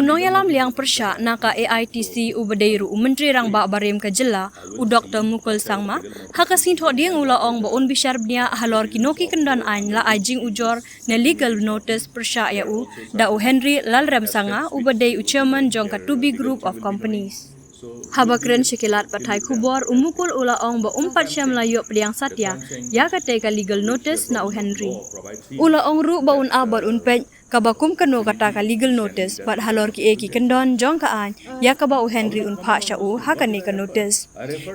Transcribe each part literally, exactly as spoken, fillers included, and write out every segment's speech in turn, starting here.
Nongïalam liang pyrshah na ka A I T C uba dei ruh u Myntri Rangbah barim ka jylla, u Doktor Mukul Sangma, ha ka sngi Thohdieng u la ong ba un bishar bniah halor kino ki kyndon aiñ la ai jingujor ne legal notice pyrshah ïa u da u Henry Lalremsanga uba dei u chairman jong ka Two B Group of Companies. Haba kren sha ki lad pathai khubor, u Mukul u la ong ba um pat shym la ïoh pdiang satia ïa katei ka legal notice na u Henry. U la ong ruh ba un ap bad un peit kaba kum kano kata ka legal notice bad halor kiei ki kyndon jong ka aiñ ïa kaba u Henry un phah sha u ha kane ka notice.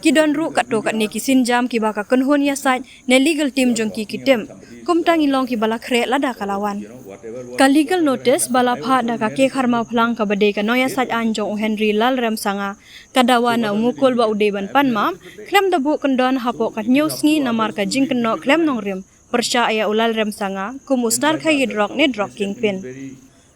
Ki don ruh katto katne ki sienjam kiba ka kynhun ïasaid ne legal team jong ki ki tip. Kumta ngin long kiba la khreh lada ka la wan. Ka legal notice ba la phah da ka K Kharma Phlang kaba dei ka nongïasaid aiñ jong u Henry Lalremsanga ka dawa na u Mukul ba u dei ban pan map khlem da buh kyndon hapoh ka hynñiew sngi namar ka jingkynnoh khlem nongrim pyrshah ïa u Lalremsanga kum u star khaïi drok ne drok kingpin.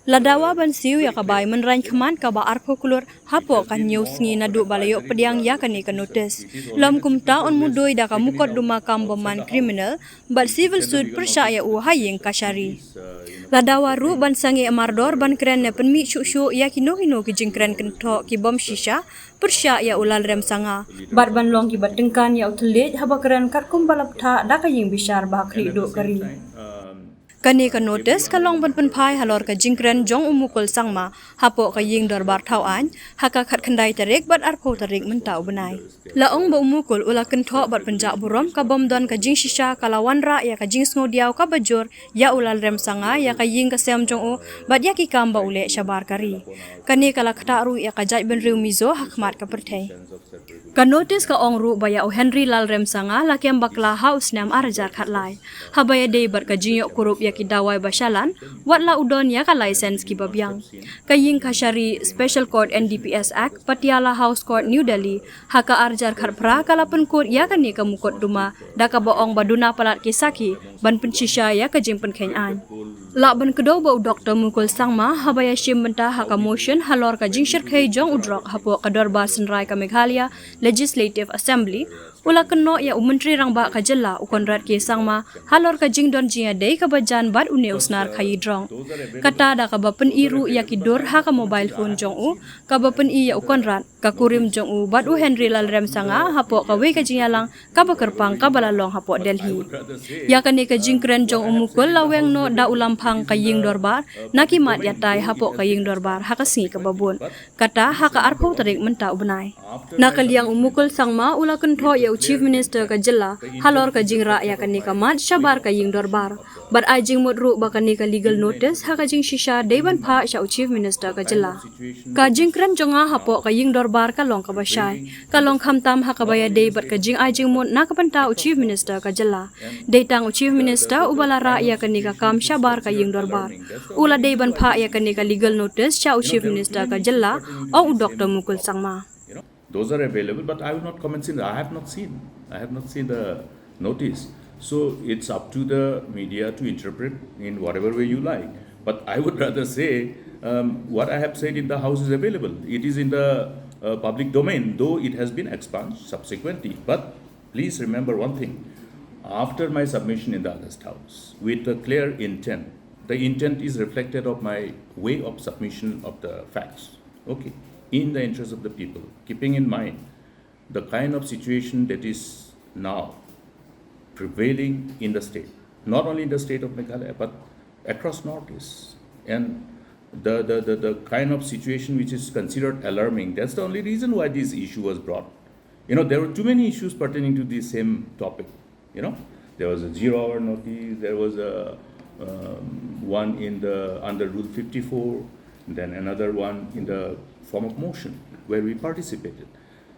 La dawa ban siew ïa ka bai mynraiñ khmat kaba arphew klur hapoh ka hynñiew sngi naduh ba la ïoh pdiang ïa kane ka notice. Lym kumta un mudui da ka mukotduma kam bymman criminal bad civil suit pyrshah ïa u ha ïing kashari. La dawa ruh ban sangeh mardor ban kren ne pynmih shuh shuh ïa kino kino ki jingkren kynthoh ki bym shisha pyrshah ïa u Lalremsanga bad ban long kiba tyngkan ïa u thylliej haba kren katkum ba la bthah da ka ïing bishar ba ha khlieh duh ka ri. Kane ka notice ka long ban pynphai halor ka jingkren jong u Mukul Sangma hapoh ka ïing dorbar thaw aiñ ha ka khatkhyndai tarik bad arphew tarik mynta u bnai. La ong ba u Mukul u la kynthoh bad pynjah burom ka bym don ka jingshisha ka la wanrah ïa ka jingsngewdiaw kaba jur ïa u Lalremsanga, ïa ka ïing ka sem jong u bad ïa ki kam ba u leh shabar ka ri. Kane ka la ktah ruh ïa ka jaitbynriew Mizo ha khmat ka pyrthei. Ka notice ka ong ruh ba ïa u Henry Lalremsanga la kem bakla ha u snem ar hajar khatlai haba ïadei bad ka jingïoh kurup ïa ki dawai ba shalan, wat la u don ïa ka license kiba biang. Ka ïing kashari Special Court N D P S Act, Patiala House Court, New Delhi, ha ka ar hajar khatphra ka la pynkut ïa kane ka mukotduma da kaba ong ba duna palat ki sakhi ban pynshisha ïa ka jingpynkheiñ aiñ. Lah ban kdew ba u Doktor Mukul Sangma haba ïashim bynta ha ka motion halor ka jingshyrkhei jong u drok hapoh ka dorbar synrai ka Meghalaya Legislative Assembly u la kynnoh ïa u Myntri Rangbah ka jylla u Conrad K Sangma halor ka jingdon jingïadei kaba jan bad une u snar khaïi drok. Kata da kaba pyni ruh ïa ki dur ha ka mobile phone jong u kaba pyni ïa u Conrad, ka kurim jong u bad u Henry Lalremsanga hapoh kawei ka jingïalang kaba kyrpang kaba la long hapoh Delhi. Ïa kane ka jingkren jong u Mukul la weng noh da u lamphang ka ïing dorbar na ki mat ïatai hapoh ka ïing dorbar ha ka sngi kaba bud, kata ha ka arphew tarik mynta u bnai. Na ka liang u Mukul Sangma u la kynthoh ïa u Chief Minister ka jylla halor ka jingrah ïa kane ka mat shabar ka ïing dorbar bad ai jingmut ruh ba kane ka legal notice ha ka jingshisha dei ban phah sha u Chief Minister ka jylla. Ka jingkren jong nga hapoh ka ïing dorbar ka long kaba shai. Ka long khamtam ha kaba ïadei bad ka jingai jingmut na ka bynta u Chief Minister ka jylla. Dei tang u Chief Minister uba la rah ïa kane ka kam shabar ka ïing dorbar. U la dei ban phah ïa kane ka legal notice sha u Chief Minister ka jylla, ong u Doktor Mukul Sangma. Those are available, but I will not comment since I have not seen. I have not seen the notice. So it's up to the media to interpret in whatever way you like. But I would rather say um, what I have said in the House is available. It is in the uh, public domain, though it has been expunged subsequently. But please remember one thing. After my submission in the August House, with a clear intent, the intent is reflected of my way of submission of the facts. Okay, in the interest of the people, keeping in mind the kind of situation that is now prevailing in the state, not only in the state of Meghalaya, but across Northeast. And the, the, the, the kind of situation which is considered alarming, that's the only reason why this issue was brought. You know, there were too many issues pertaining to this same topic. You know, there was a zero hour notice, there was a um, one in the under Rule fifty-four, then another one in the form of motion where we participated.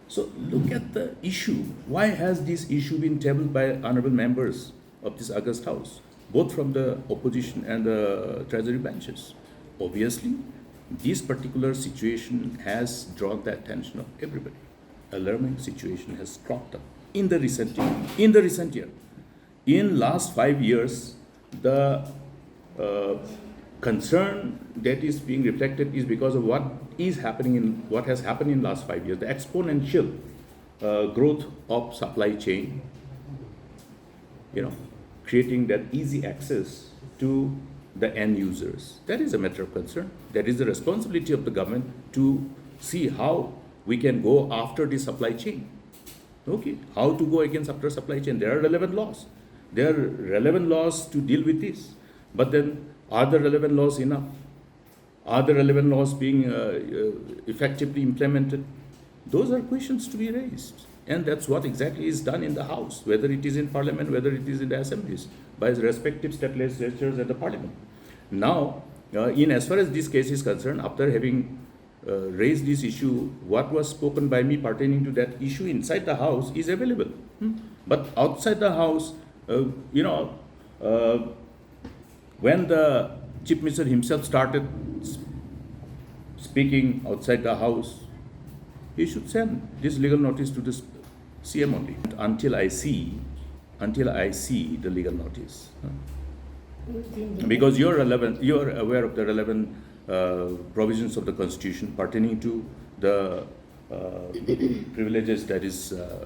So look at the issue. Why has this issue been tabled by honorable members of this August House, both from the opposition and the treasury benches? Obviously, this particular situation has drawn the attention of everybody. Alarming situation has cropped up in the recent year. In the recent year, in last five years, the uh, concern that is being reflected is because of what is happening in what has happened in last five years, the exponential uh, growth of supply chain, you know, creating that easy access to the end users. That is a matter of concern. That is the responsibility of the government to see how we can go after the supply chain. Okay, how to go against after supply chain? There are relevant laws. There are relevant laws to deal with this. But then, are the relevant laws enough? Are the relevant laws being uh, uh, effectively implemented? Those are questions to be raised. And that's what exactly is done in the House, whether it is in Parliament, whether it is in the assemblies, by the respective state legislatures and the Parliament. Now, uh, in as far as this case is concerned, after having uh, raised this issue, what was spoken by me pertaining to that issue inside the House is available. Hmm? But outside the House, uh, you know, uh, when the Chief Minister himself started s- speaking outside the House, he should send this legal notice to the s- C M only. Until I see, until I see the legal notice. Because you're relevant, you're aware of the relevant uh, provisions of the Constitution pertaining to the uh, privileges that is uh,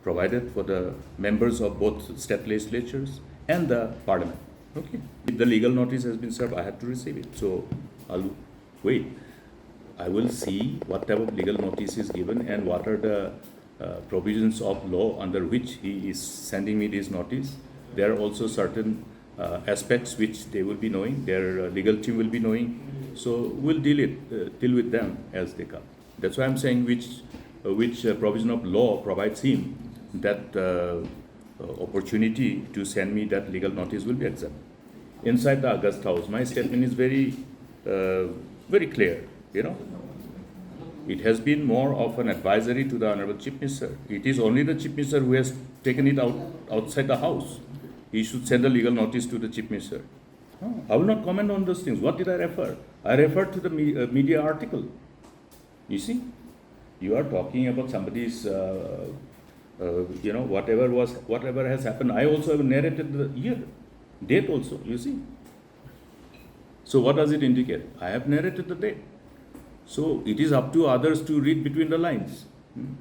provided for the members of both state legislatures and the Parliament. Okay. If the legal notice has been served, I have to receive it. So I'll wait. I will see what type of legal notice is given and what are the uh, provisions of law under which he is sending me this notice. There are also certain uh, aspects which they will be knowing, their uh, legal team will be knowing. So we'll deal it, uh, deal with them as they come. That's why I'm saying which uh, which uh, provision of law provides him that uh, uh, opportunity to send me that legal notice will be examined. Inside the August House, my statement is very uh, very clear. You know, it has been more of an advisory to the Honorable Chief Minister. It is only the Chief Minister who has taken it out outside the House. He should send a legal notice to the Chief Minister. I will not comment on those things. What did I refer? I referred to the me- uh, media article. You see, you are talking about somebody's, uh, uh, you know, whatever was, whatever has happened. I also have narrated the year, date also. You see. So what does it indicate? I have narrated the date. So it is up to others to read between the lines. Hmm?